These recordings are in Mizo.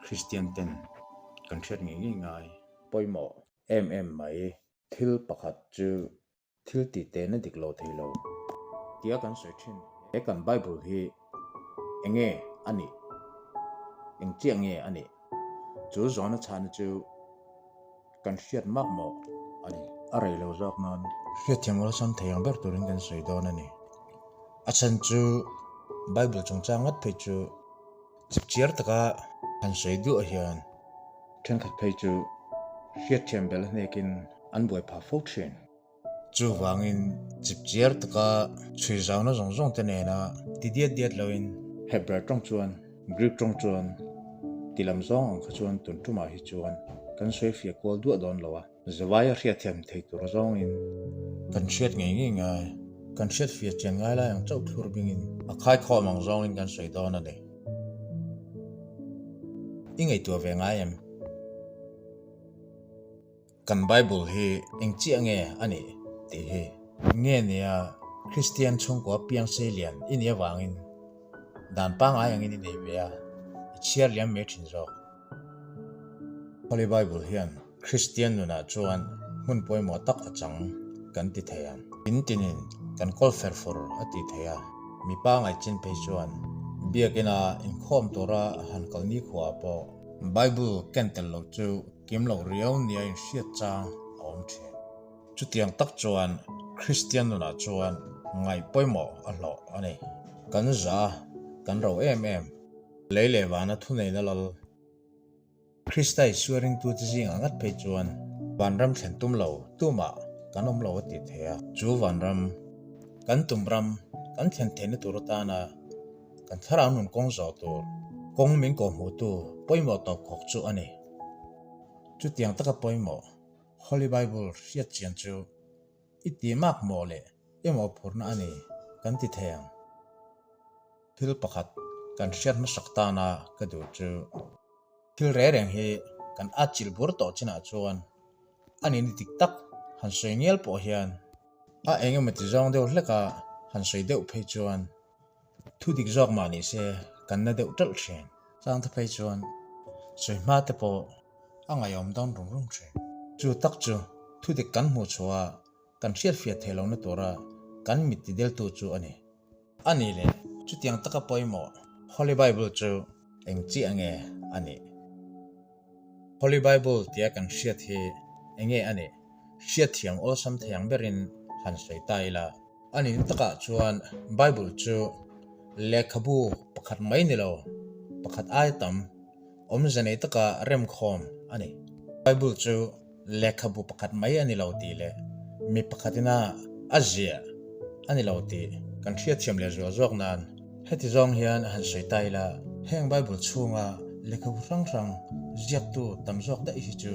Kristian ten kan hriat ngei ngei ngai pawimawh em em mai. Thil pakhat chu thil tih tehna dik lo thei lo tia kan sawi thin. He kan Bible hi eng nge a nih? Eng chiah nge a nih? Chu zawhna chhana chu kan hriat mak mawh a ni. A rei lo zawk nan hriatthiam awlsam thei ang ber turin kan sawi dawn a ni. A chhan chu Bible chungchang ngat phei chu chipchiar taka han sawi duah hian thenkhat phei chu hriatthiam bel hnekin an buai phah fo thin. Chuvangin chipchiar taka chhui zauna zawng zawng te nena ti diat diat loin Hebrew tawng chuan Greek tawng chuan ti lam zawng ang kha chuan tun tumah hi chuan kan sawi fiah kual duah dawn lo a, Zawaia hriatthiam thei tur zawngin kan hriat ngei ngei ngai, kan hriat fiah chian ngai lai ang chauh thlur bingin a khaikhawm ang zawngin kan sawi dawn a ni. I ngaihtuah ve ngai em? Kan Bible hi eng chiah nge a nih tih hi nge nia Kristian chhungkua piang sei lian i nih avangin dan pangngai angin i nei ve a, i chhiar liam mai thin zawk. Holy Bible hian Kristian nunah chuan hmun pawimawh tak a chang kan ti thei ang. In tinin kan kawl fer fur a ti thei a, mi pangngai chin phei chuan biakina inkhawm tura han kal nikhuaah pawh Bible ken tel lo chu Kim loh riau nia inhriat chang a awm thin. Chutiang tak chuan Kristian nunah chuan ngaih pawimawh a hlawh a ni. Kan za, kan ro em em. Lei leh vana thuneihna lal. Krista Isua ringtute zingah ngat phei chuan vanram thlen tum lo tumah kan awm lo a tih thei a. Chu vanram, kan tum ram, kan thlen theihna tur atana kan thlarau nun kawng zawh tur, kawng min kawhhmuhtu pawimawh tawpkhawk chu a ni. Chutiang taka pawimawh Holy Bible hriat chian chu i ti mak maw leh i mawhphurhna a ni kan ti thei ang. Thil pakhat kan hriat hmasak tana ka duh chu thil reng reng hi kan atchilh bur tawh chinah chuan a nihna dik tak han sawi ngial pawh hian a eng emaw ti zawng deuh hleka han sawi deuh phei chuan Thu dik zawk mah ni se kan na deuh ṭalh ṭhin. Changte phei chuan sawi hma te pawh a ngaihawm dawn rum rum ṭhin. Chu tak chu thu dik kan hmuh chhuah a kan hriatfiah theih lohna tura kan mit ti deltu chu a ni. A nih leh chutiang taka pawimawh Holy Bible chu eng chiah nge a nih? Holy Bible tia kan hriat hi eng nge a nih? Hriatthiam awlsam thei ang berin han sawi ta ila. A nin takah chuan Bible chu lehkhabu pakhat mai ni lo, pakhat aia tam, awmze nei taka remkhawm a ni. Bible chu lehkhabu pakhat mai a ni lo tih leh mi pakhatina a ziah a ni lo tih kan hriatthiam leh zual zawk nan heti zawng hian han sawi ta ila, heng Bible chhunga lehkhabu hrang hrang ziaktu tam zawk daih hi chu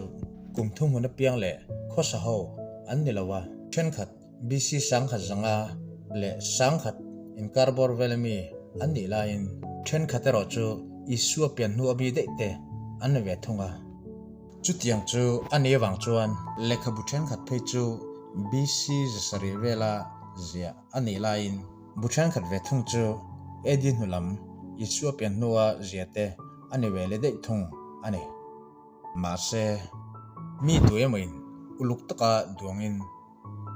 kum thuhmun apiang leh khawsa ho an ni lo a, thenkhat BC 1000 zanga leh 1000 inkar bawr vel ami an nih laiin thenkhat erawh chu Isua pian hnu ami daih te an ni ve thung a. Chutiang chu a nih avang chuan lehkhabu thenkhat phei chu BC 700 vela ziah a nih laiin bu thenkhat ve thung chu AD hnu lam Isua pian hnua ziah te a ni ve leh daih thung a ni. Mahse, mi tu emawin uluk taka duangin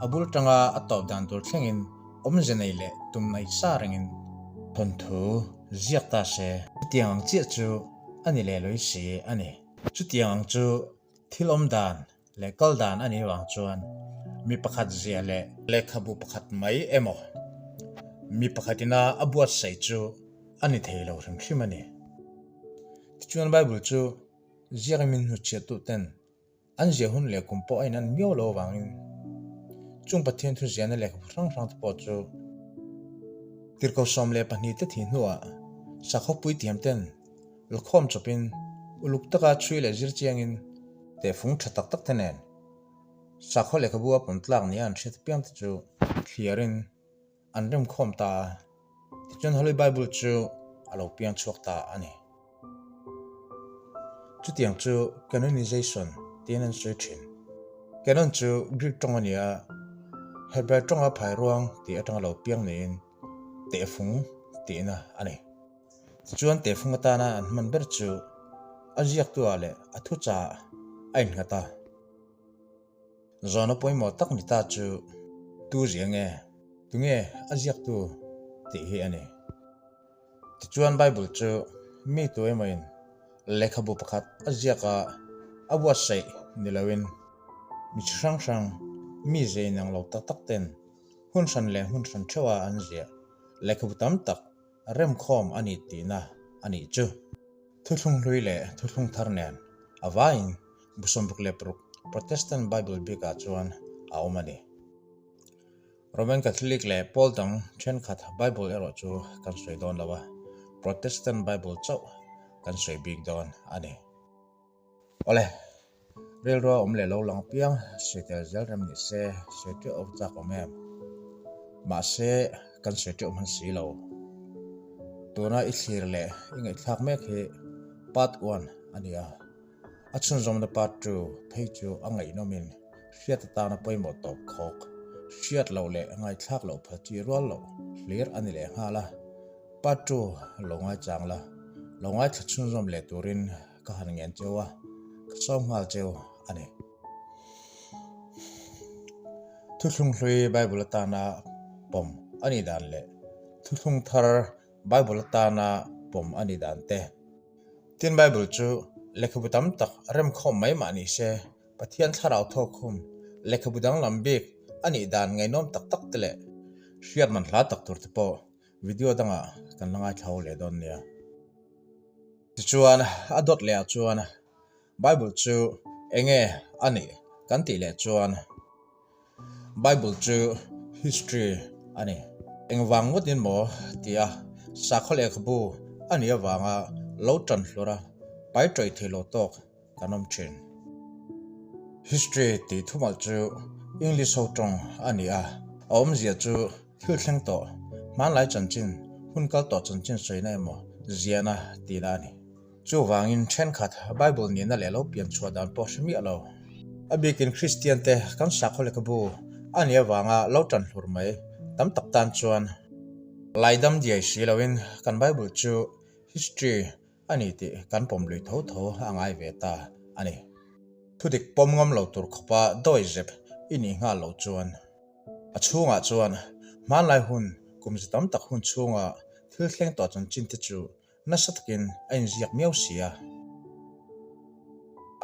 A bul tanga a tawp dan tur thlengin awmze nei leh tum nei sa rengin thawnthu ziak ta se. Chutiang ang chiah chu a ni leh lawih si a ni. Chutiang ang chu thil awm dan leh kal dan a nih vang chuan mi pakhat ziah leh lehkhabu pakhat mai emaw mi pakhatina a buatsaih chu a ni thei lo hrim hrim a ni. Tichuan Bible chu ziakin min hnutchhiahtuten An ziah hun leh kum pawh a inan miau lo avangin chung Pathian thu ziahna lehkhabu hrang hrang te pawh chu tirhkoh 12 te thih hnuah sakhaw puithiam ten lkhawm chawpin uluk taka chhui leh zir chiangin tehfung tha tak tak te nen sakhaw lehkhabu a pawm tlak nia an hriat apiang te chu thliarin an remkhawm ta a, tichuan Holy Bible chu a lo piang chhuak ta a ni. Chutiang chu Canonization tiin an sawi thin. Canon chu Greek tawng a ni a, Hebrai tawnga phai ruang tih atanga lo piang niin tehfung tihna a ni. Tichuan tehfung atana an hman ber chu. A ziaktu ah leh a thuchah ah a innghat a. Zawhna pawimawh tak ni ta chu tu zia nge, tunge a ziaktu tih hi a ni. Tichuan Bible chu mi tu emawin lehkhabu pakhat a ziak a, a buatsaih ni loin mi chi hrang hrang, mi ze inang lo tak tak ten hun hran leh hmun hran theuha an ziah lehkhabu tam tak remkhawm a ni tihna a nih chu. Thuthlung hlui leh thuthlung thar nen a vaiin bu 66 Protestant Bible bikah chuan a awm a ni. Roman Catholic leh pawl dang thenkhat Bible erawh chu kan sawi dawn lo a, Protestant Bible chauh kan sawi bik dawn a ni. Awle, rilrua awm leh lo lang piang sawi tel zel rem ni se, sawi teuh awm chak awm em? Mahse, kan sawi teuh hman si lo. Tuna i thlir leh i ngaihthlak mek hi part one a ni a. A chhunzawmna part two phei chu a ngaihnawmin hriat atana pawimawh tawp khawk, hriat loh leh ngaithlak loh pha chi rual loh hlir a ni leh nghal a. Part two lo ngaichang la, lo ngaithla chhunzawm leh turin ka han ngen cheu a, ka sawm nghal cheu a ni. Thuthlung hlui Bible atana pawm a nih dan leh thuthlung thar Bible atana pawm a nih dan te. Tin Bible chu lehkhabu tam tak remkhawm mai mah ni se, Pathian thlarau thawkkhum lehkhabu danglam bik a nih dan ngaihnawm tak tak te leh hriat man hla tak tur te pawh video dangah kan la ngaithla ho leh dawn nia. Tichuan a dawt leh ah chuan Bible chu enge a nih kan tih leh chuan Bible chu history a ni. Engvang ngawtin maw tia sakhaw lehkhabu a nih avanga lo tan hlur a pai tawih thei lo tawk kan awm thin. History tih thumal chu English ho tawng a ni a, a awmzia chu thil thleng tawh, hmanlai chanchin, hun kal tawh chanchin sawina emaw ziahna tihna a ni. Chuvangin thenkhat Bible nihna leh lo pian chhuah dan pawh hre miah lo. A bikin Kristian te kan sakhaw lehkhabu a nih avanga lo tan hlur mai tam tak tan chuan laidam diai si loin kan Bible chu history a ni tih kan pawm lui tho tho a ngai ve ta a ni. Thudik pawm ngam lo tur khawpa dawi zep i nih nghal loh chuan a chhungah chuan hmanlai hun kum za tam tak hun chhunga thil thleng tawh chanchin te chu Nasa takin a inziak miau si a.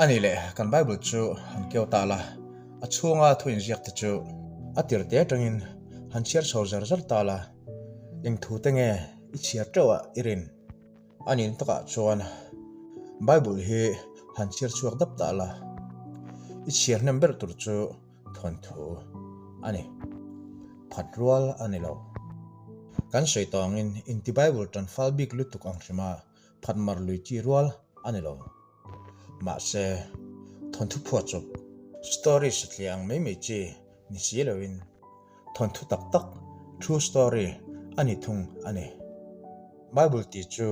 A nih leh kan Bible chu han keu ta la, a chhunga thu inziak te chu a tir te atangin han chhiar chho zar zar ta la, eng thu te nge i chhiar teuh a i rin? A nin takah chuan Bible hi han chhiar chhuak dap ta la, i chhiar hnem ber tur chu thawnthu a ni. Phat rual a ni lo. Kan sawi tawngin inti Bible tan fal bik lutuk ang hrima phat mar lui chi rual a ni lo. Mahse, thawnthu phuahchawp, story satliah ang mai mai chi ni si loin thawnthu tak tak, true story, a ni thung a ni. Bible tih chu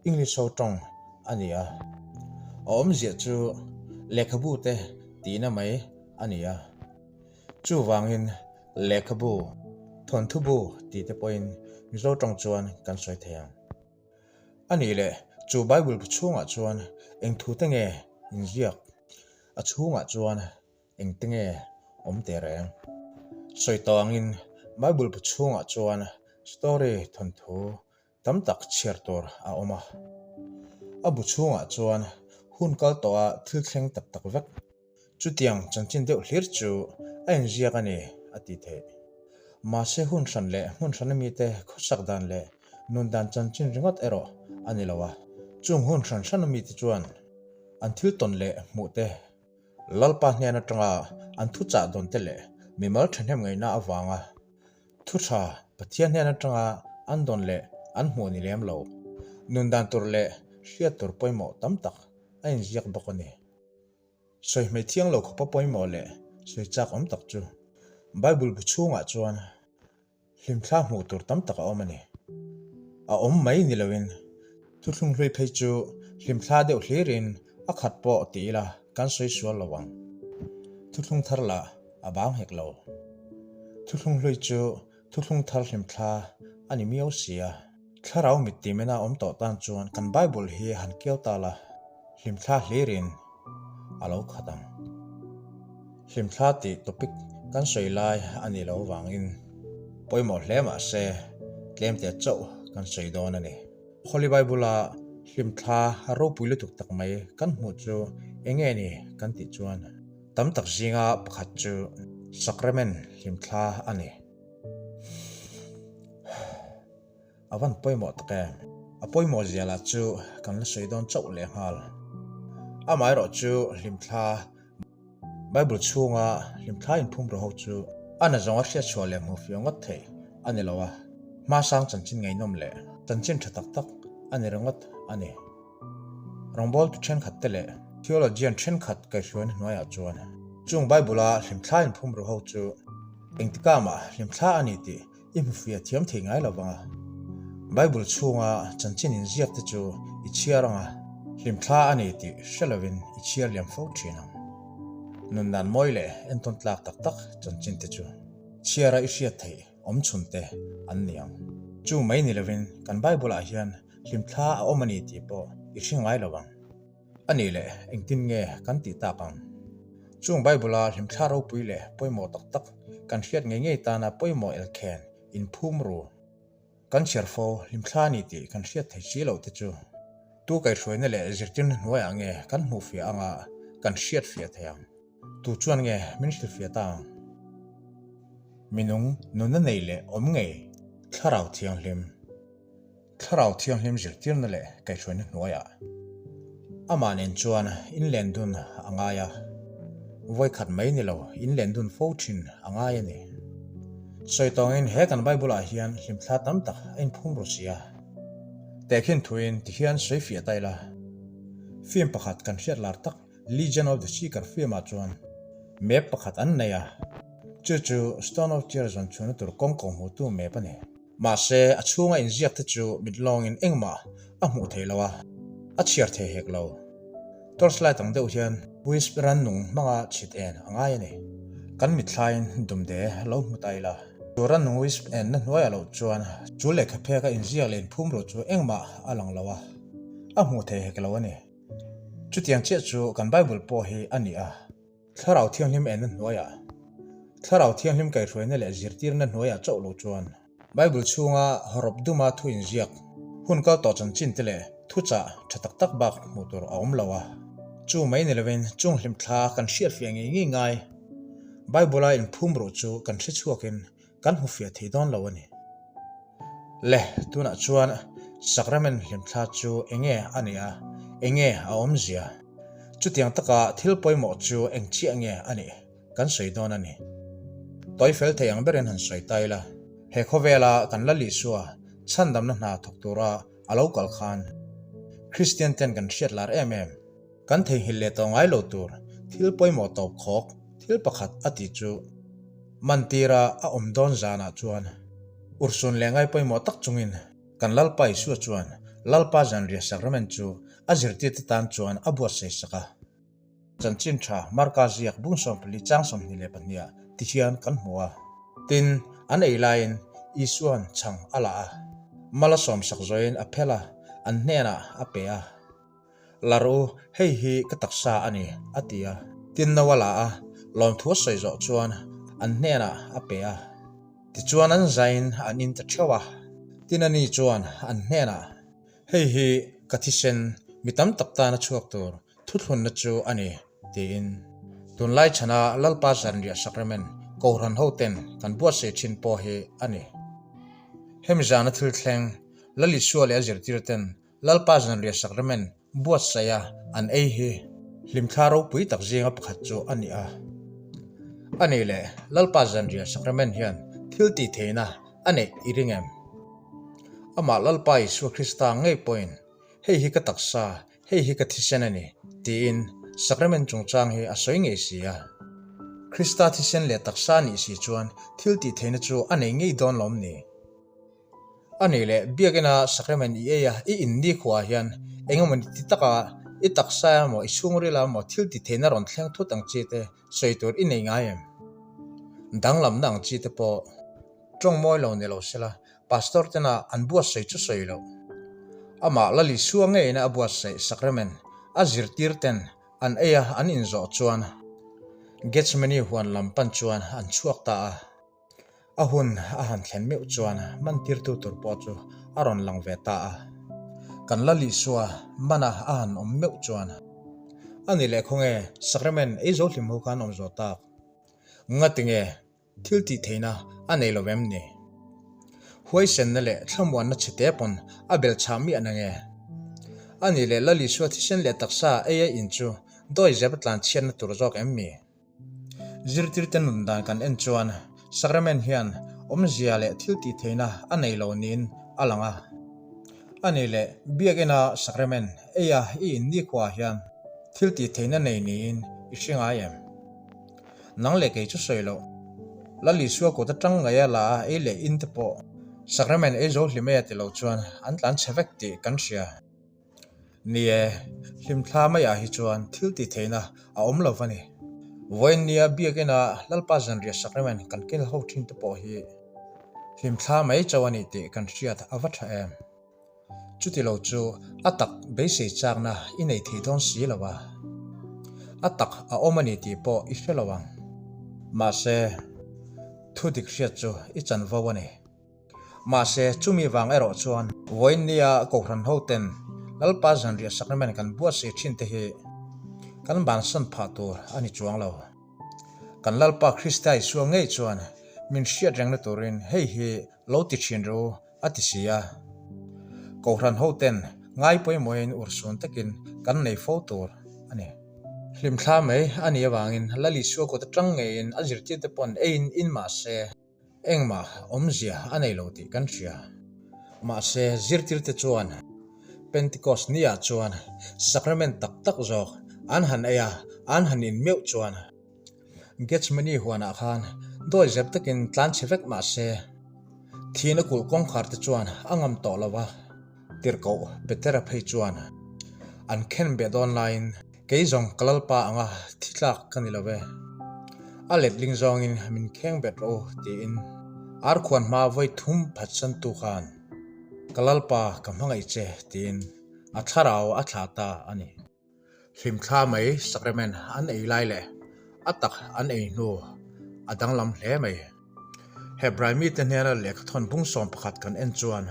English ho tawng a ni a, a awmzia chu lehkhabu te tihna mai a ni a. Chuvangin lehkhabu, thawnthubu tih te pawhin Mizo tawng chuan kan sawi thei ang. A nih leh chu Bible bu chhungah chuan eng thu te nge inziak? A chhungah chuan Engte nge awm teh reng? Sawi tawh angin Bible bu chhungah chuan story thawnthu tam tak chhiar tur a awm a. A bu chhungah chuan hun kal tawha thil thleng tak tak vek. Chutiang chanchin deuh hlir chu a inziak a ni a ti theih. Mahse hun hran leh hmun hrana mite khawsak dan leh nun dan chanchin ringawt erawh a ni lo a. Chung hun hran hrana mite chuan an thil tawn leh hmuh te Lalpa hnen atanga an thuchah dawn te leh mimal thahnem ngaihna avanga thu tha Pathian hnen atanga an dawn leh an hmuh ni lem lo. Nun dan tur leh hriat tur pawimawh tam tak a inziak bawk a ni. Sawi hmei thiang lo khawpa pawimawh leh sawi chak awm tak chu Bible bu chhungah chuan Hlimthla hmuh tur tam tak a awm a ni. A awm mai ni loin thuthlung hlui phei chu hlimthla deuh hlirin a khat pawh ti ila kan sawi sual lo ang. Thuthlung thar lah a bang hek lo. Thuthlung hlui chu thuthlung thar hlimthla a ni miau si a. Thlarau mit ti mena awm tawh tan chuan kan Bible hi han keu ta la. Hlimthla hlirin a lo khat ang. Hlimthla tih topic kan sawi lai a nih loh avangin pawimawh hle mah se tlemte chauh kan sawi dawn a ni. Holy Bible-a hlimthla ropui lutuk tak mai kan hmuh chu eng nge ni kan tih chuan tam tak zinga pakhat chu Sacrament hlimthla a ni. A van pawimawh tak em? A pawimawh zia lah chu kan la sawi dawn chauh leh nghal. Amaherawh chu hlimthla Bible chhunga hlimthla inphum rawh ho chu a na zawnga hriatchhuah leh hmuh fiah ngawt theih a ni lo a, hmasang chanchin ngaihnawm leh chanchin tha tak tak a ni ringawt a ni. Rawngbawltu thenkhat te leh theologian thenkhat kaihhruaina hnuaiah chuan chung Bible-a hlimthla inphum rawh ho chu engtikah mah hlimthla a ni tih I hmu fiah thiam thei ngai lo vang a. Bible chhunga chanchin inziak te chu i chhiar ang a, hlimthla a ni tih hre lovin i chhiar liam fo thin ang. Nun dan mawi leh entawn tlak tak tak chanchin te chu chhiara i hriat theih awm chhun te an ni ang. Chu mai ni lovin kan Bible ah hian hlimthla a awm a ni tih pawh i hre ngai lo vang. A nih leh engtin nge kan tih tak ang? Chung Bible-a hlimthla ropui leh pawimawh tak tak kan hriat ngei ngei tana pawimawh elkhen inphum ru. Kan chhiar fo hlimthla a ni tih kan hriat thei si loh te chu tu kaihhruaina leh zirtirna hnuaiah nge kan hmuh fiah anga kan hriat fiah thei ang? Tu chuan nge min hrilhfiah ta ang? Minung nunna nei leh awm ngei Thlarau Thianghlim. Thlarau Thianghlim zirtirna leh kaihhruaina hnuaiah amah nen chuan inlen dun a ngai a, vawikhat mai ni lo inlen dun fo thin a ngai a ni. Sawi tawngin he kan Bible-ah hian hlimthla tam tak a inphum ru si a. Tehkhin thuin tihian sawi fiah ta ila, film pakhat kan hriat lar tak Legion of the Seeker film-ah chuan map pakhat an nei a, chu chu Stone of Tears zawn chhuahna tur kawng kawhhmuhtu map a ni. Mahse, a chhunga inziak te chu mit lawngin engmah a hmuh thei lo a, a chhiar thei hek lo. Torchlight ang deuh hian Wisp rannung hmanga chhit en a ngai a ni. Kan mitthlaiin dumde lo hmu ta ila. Chu rannung Wisp enna hnuaiah loh chuan chu lehkha pheka inziak leh inphum rawh chu engmah a lang lo a, a hmuh thei hek lo a ni. Chutiang chiah chu kan Bible pawh hi a ni a. Thlarau Thianghlim enna hnuaiah, Thlarau Thianghlim kaihhruaina leh zirtirna hnuaiah chauh lo chuan Bible chhunga hawrawp duma thu inziak, hun kal tawh chanchin te leh thuchah tha tak tak bak hmuh tur a awm lo a. Chu mai ni lovin chung hlimthla kan hriatfiah ngei ngei ngai. Bible-a inphum ruh chu kan hre chhuakin kan hmu fiah thei dawn lo a ni. Le, tunah chuan Sacrament hlimthla chu enge a nih a, enge a awmzia? Chutiang taka thil pawimawh chu eng chiah nge a nih kan sawi dawn a ni. Tawi fel thei ang berin han sawi ta ila, he khawvela kan la Lisua chhandamna hna thawk tura a lo kal khan Kristian ten kan hriat lar em em. Kan theihnghilh leh tawh ngai lo tur thil pawimawh tawp khawk thil pakhat a tih chu mantira a awm dawn zanah chuan urhsun leh ngai pawimawh tak chungin kan Lalpa Isua chuan Lalpa Zanriah Sacrament chu a zirtirte tan chuan a buatsaih sak a. Chanchin tha Marka ziak bung 14 chang 22 ah ti hian kan hmu a. Tin, an ei laiin Isua'n chhang a la a, mal a sawmsak zawhin a phel a, an hnenah a pe a. La rawh u, hei hi ka taksa a ni, a ti a. Tin no a la a, lawmthu a sawi zawh chuan an hnenah a pe a. Tichuan an zaiin an in ta theuh a. Tin ani chuan an hnenah, Hei hi ka thisen, mi tam tak tana chhuak tur thuthlunna chu a ni, tiin. Tunlai chhana Lalpa Zanriah Sacrament Kohhran hoten kan buatsaih thin pawh hi a ni. Hemi zana thil thleng, Lal Isua leh a zirtirten Lalpa Zanriah Sacrament buatsaih a an ei hi hlimthla ropui tak zinga pakhat chu a ni a. A nih leh Lalpa Zanriah Sacrament hian thil tih theihna a neih i ring em? Amah Lalpa Isua Krista ngei pawhin hei hi ka taksa, hei hi ka thisen a ni tiin Sacrament chungchang hi a sawi ngei si a. Krista thisen leh taksa a nih si chuan thil tih theihna chu a nei ngei dawn lawm ni? A nih leh, biakina sacrament i ei a, i in nikhuaah hian eng emaw ni ti taka i taksa emaw i chhungril emaw thil ti theihna rawn thleng thut ang chi te sawi tur i nei ngai em? Danglamna ang chi te pawh tawng mawi lo ni lo sela, pastor tena an buatsaih chu sawi loh. Amah Lal Isua ngeiin a buatsaih sacrament. A zirtir ten an ei a an inzawh chuan Gethsemane huan lam pan chuan an chhuak ta a. A hun a han thlen meuh chuan mantirtu tur pawh chu a rawn lang ve ta a. Kan Lal Isua mana a han awm meuh chuan a ni leh khawnge Sacrament ei zo hlim ho kha an awm zawh tak. Ngatinge thil tih theihna a nei lo em ni? Huaisenna leh thlamuanna chhe te pawn a bel chhah miah na nge? A ni leh Lal Isua thisen leh taksa ei a in chu dawizep a tlanchhiatna tur zawk em mi? Zirtirte nun dan kan en chuan Sacrament hian awmzia leh thil tih theihna a nei lo niin a lang a. A nih leh Biakina Sacrament eia i in nikhuaah hian thil tih theihna nei niin i hre ngai em? Nang leh kei chu sawi loh. Lal Isua kut atang ngaia la a ei leh in te pawh Sacrament ei zo hlim e ti lo chuan an tlan chhe vek tih kan hria. Ni e, hlimthla maiah hi chuan thil tih theihna a awm lo va ni. Vawiin nia Biakina Lalpa zanriah Sacrament kan kel ho thin te pawh hi hlimthla mai chauh a ni tih kan hriat a va tha em. Chuti lo chu a tak beisei chakna i nei thei dawn si lo a, a tak a awm a ni tih pawh i hre lo ang. Mahse, thu dik hriat chu i chanvo a ni. Mahse, chumi vang erawh chuan vawiin nia Kohhran hoten Lalpa zanriah sacrament kan buatsaih thin te hi kan bansan phah tur a ni chuang lo. Kan Lalpa Krista Isua ngei chuan min hriat rengna turin hei hi lo ti thin ru a ti si a. Kohhran hoten ngai pawimawhin urhsun takin kan nei fo tur a ni. Hlimthla mai a nih avangin Lal Isua kut atang ngeiin a zirtirte pawn eiin in mah se, Engmah awmzia a nei lo tih kan hria. Mahse, zirtirte chuan Pentecost niah chuan sacrament tak tak zawk an han ei a, an han in meuh chuan Gethsemane huanah khan dawi zep takin tlan chhe vek mah se, thihna kulh kawngkhar te chuan a ngam tawh lo va, tirhkoh Petera phei chuan an khen beh dawn laiin, Kei zawng ka lalpa anga thi tlak ka ni lo ve. A letling zawngin min kheng bet rawh u tiin arkhuan hma vawi thum phatsantu khan ka lalpa ka hmangaih che tiin a thlarau a thlah ta a ni. Hlimthla mai sacrament an ei lai leh a tak an ei hnu a danglam hle mai. Hebrai mite hnena lehkhathawn bung 11 kan en chuan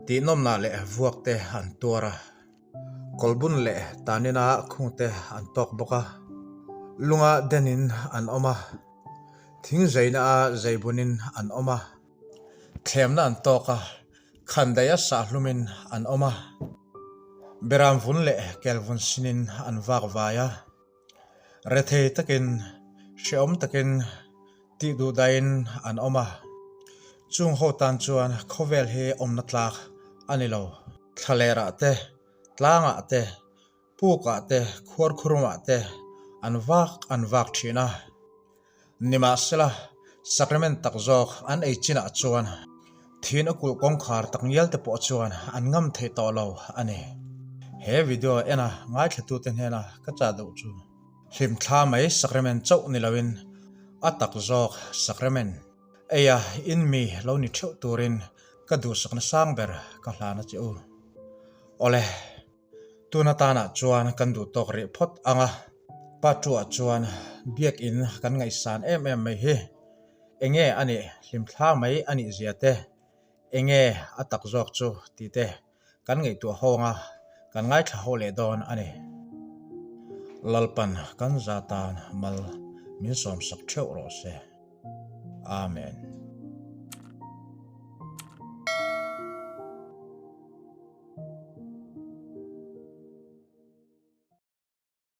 tihnawmnah leh vuak te an tuar a. Kawlbun leh tanina khungte an tawk bawk a, lunga denin an awm a, thing zeina a zeibunin an awm a, thlemna an tawk a, khandaih a sahlumin an awm a, beram vun leh kelvun sinin an vak vai a, rethei takin hrehawm takin tih duh daihin an awm a, chung ho tan chuan khawvel hi awmna tlak a ni lo. Thlalerah te, tlangah te, pukah te, khuarkhurumah te an vak an vak thin a. Nimahsela, sacrament tak zawk an ei chinah chuan thin a kulh kawngkhar tak ngial te pawh chuan an ngam thei tawh lo a ni. He video ena ngaithlatute hnena ka chah deuh chu hlimthla mai sacrament chauh ni loin a tak zawk sacrament eia in mi lo ni theuh turin ka duhsakna sang ber ka hlan a che u. Awle, tun atanah chuan kan duh tawk rih phawt ang a, pa tuah chuan biakin kan ngaihsan em em mai hi. Enge a nih hlimthla mai a nih zia te, enge a tak zawk chu tih te kan ngaihtuah ho anga kan ngaithla ho leh dawn a ni. Lalpan kan za tan mal min sawmsak theuh rawh se. Amen.